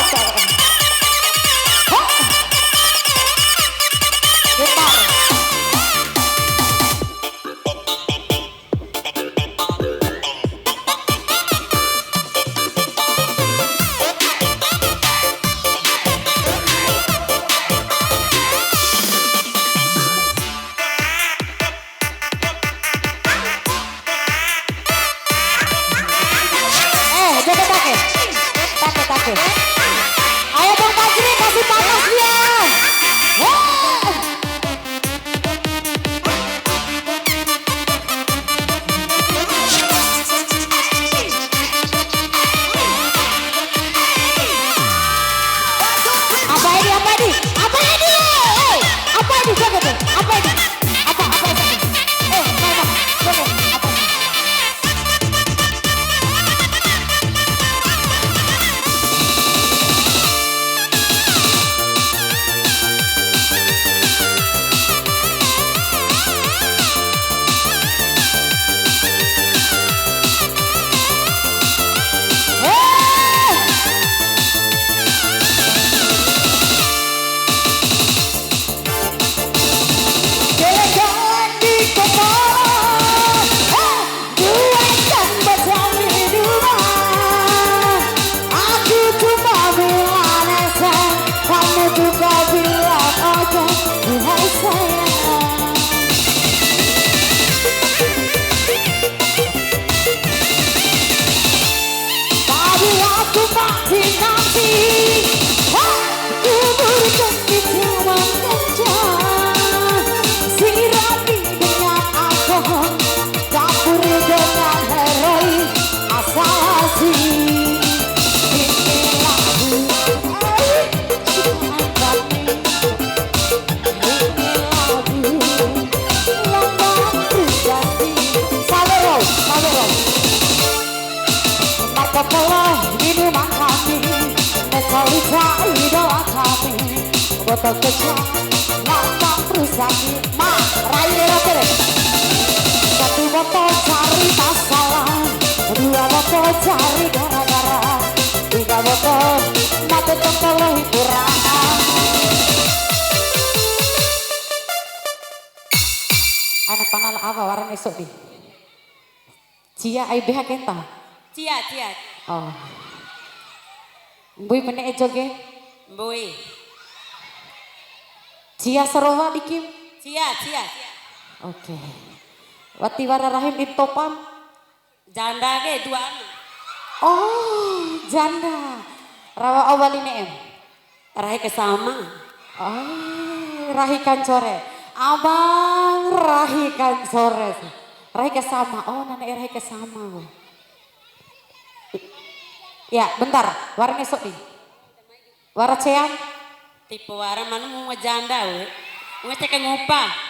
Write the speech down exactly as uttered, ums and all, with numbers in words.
Eh, joget take. Take, take. Ayo Bang Fajri, kasih panas dia. Hei. Apa ini, apa ini? Apa ini? Eh, apa ini? Coba tuh. Apa ini? Apa, apa ini? Eh, apa, apa? Coba, apa? Aku cuma bilang sayang, kamu juga bilang oke, duhai sayang. Tapi aku masih nanti, ha, kuberikan itu menggenjang, sirabi dengan alkohol, campur dengan heroin, asal asik. Ini lagu, eh, ciptaan kami. Ini lagu lambang privasi. Salero, salero. Marco Polo, minuman kami. Nescafe, idola kami. Botol kecap, lambang privasi. Ma, rai rero kere. Satu botol cari masalah, dua botol cari gara-gara, tiga botol mate tongkolo hiburan. Aina pana la awa wara ne'e sodi. Cia ai beha kenta. Cia, cia. Oh. Mbui ma ne'e joge? Mbui. Cia sarowa dikim? Cia, cia, cia. Oke. Wati wara rahim di topam? Janda ke dua anu. Oh, janda. Rawa au wali ne'em? Rahi ke sama. Oh, rahi kancore. Abang rahi kancore. Rahi ke sama. Oh, na ne'e rahi ke sama. Ya, bentar. Wara ne'e sodi. Wara ceam. Tipu wara manu mu janda we. Wunga ceke ngupa.